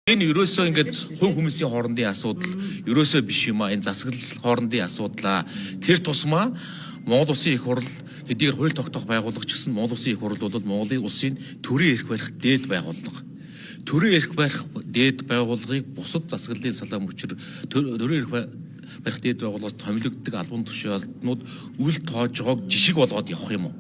Энэ ерөөсөө ингээд хувь хүмүүсийн хоорондын асуудал ерөөсөө биш юм а. Энэ засаглал хоорондын асуудлаа. Тэр тусмаа Монгол Улсын их хурл хэдийгээр хууль тогтоох байгууллага ч гэсэн Монгол Улсын их хурл бол Монголын улсын төрийн эрх барих дээд байгууллага. Төрийн эрх барих дээд байгууллагыг бусад засаглалын салаа мөчр төрийн эрх барих дээд байгууллагаас томилогддог албан тушаалтнууд үл тоож байгааг жишг болгоод явах юм уу?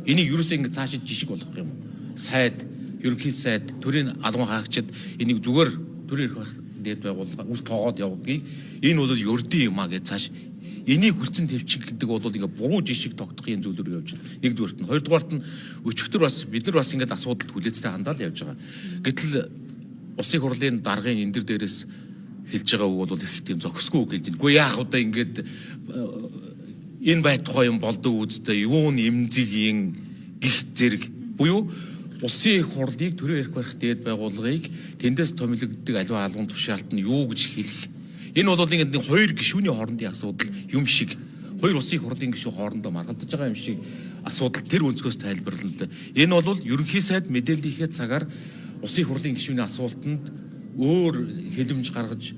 Энийг ерөөсөө ингэ цаашид жишг болгох юм уу? Сайд, ерөнхий сайд, төрийн албан хаагчид энийг зүгээр төрийн эрх барих дээд байгууллага үл тоогоод явдгийг энэ бол ердийн юм а гэж цааш энийг хүлцэн тавьчих гэдэг бол ингээ буруу жишг тогтох юм зүйл рүү явж байна. Нэгдүгээрт нь, хоёрдугаарт нь өчигдөр бас бид нар бас ингээд асуудалд хүлээцтэй хандаал явж байгаа. Гэтэл улсын хурлын даргын энэ дэр дээрээс хэлж байгаа үг бол их тийм зохисгүй үг хэлж байна. Үгүй яах вэ ингээд энэ байтугай юм болдог үсттэй юу н эмзэгийн гих зэрэг буюу улсын их хурлыг төрийн эрх барих дээд байгууллагыг тэндээс томилогддог аливаа албан тушаалт нь юу гэж хэлэх. Энэ бол ингээд нэг хоёр гишүүний хоорондын асуудал юм шиг хоёр улсын их хурлын гишүүн хоорондоо маргалдаж байгаа юм шиг асуудал тэр өнцгөөс тайлбарлана. Энэ бол ерөнхий сайд мэдээллийнхээ цагаар улсын их хурлын гишүүний асуултанд өөр хэлэмж гаргаж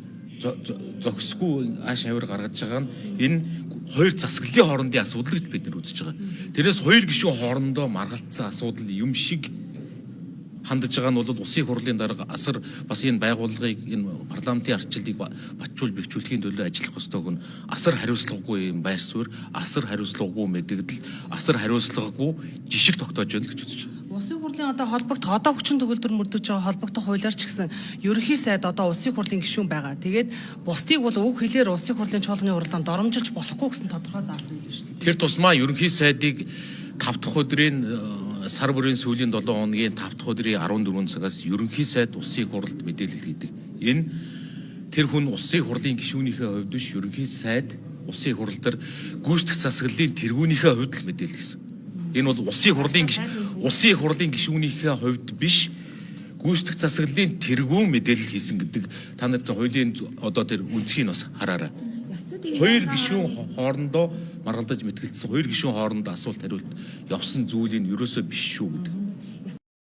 зохисгүй ааш авир гаргаж байгаа нь энэ хоёр засаглалын хоорондын асуудал гэж бид нар үзэж байгаа. Тэрээс хоёр гишүүн хоорондоо маргалдсан асуудал юм шиг хандаж байгаа нь бол улсын хурлын дарга асар бас энэ байгууллагыг энэ парламентын арчилыг батжуул бэхжүүлэхийн төлөө ажиллах ёстойг нь асар хариуцлагагүй юм байр суурь, асар хариуцлагагүй мэдэгдэл, асар хариуцлагагүй жишг тогтоож байна гэж үзэж байна. Улсын хурлын одоо холбогдох одоо хүчин төгөлдөр мөрдөж байгаа холбогдох хуулиар ч гэсэн ерөнхий сайд одоо улсын хурлын гишүүн байгаа. Тэгээд бусдыг бол өг хэлээр улсын хурлын чуулганы хурлаанд доромжилж болохгүй гэсэн тодорхой заалт байлаа шүү дээ. Тэр тусмаа ерөнхий сайдыг 5 дахь өдрийн сар бүрийн сүүлийн 7 хоногийн 5 дахь өдрийн 14 цагаас ерөнхий сайд улсын хурлд мэдээлэл хийдэг. Энэ тэр хүн улсын хурлын гишүүнийхээ хувьд биш ерөнхий сайд улсын хурал дээр гүйцэтгэх засаглалын тэргүүнийхээ хувьд л мэдээлэл хийсэн. Энэ бол улсын хурлын гишүүнийхээ хувьд биш гүйцэтгэх засаглалын тэргүүн мэдээлэл хийсэн гэдэг та нар тэр хуулийн одоо тэр үнцгийг бас хараарай. Хоёр гишүүн хоорондоо маргалдаж мэтгэлцсэн хоёр гишүүн хоорондоо асуулт хариулт явсан зүйлийг ерөөсөө биш шүү гэдэг.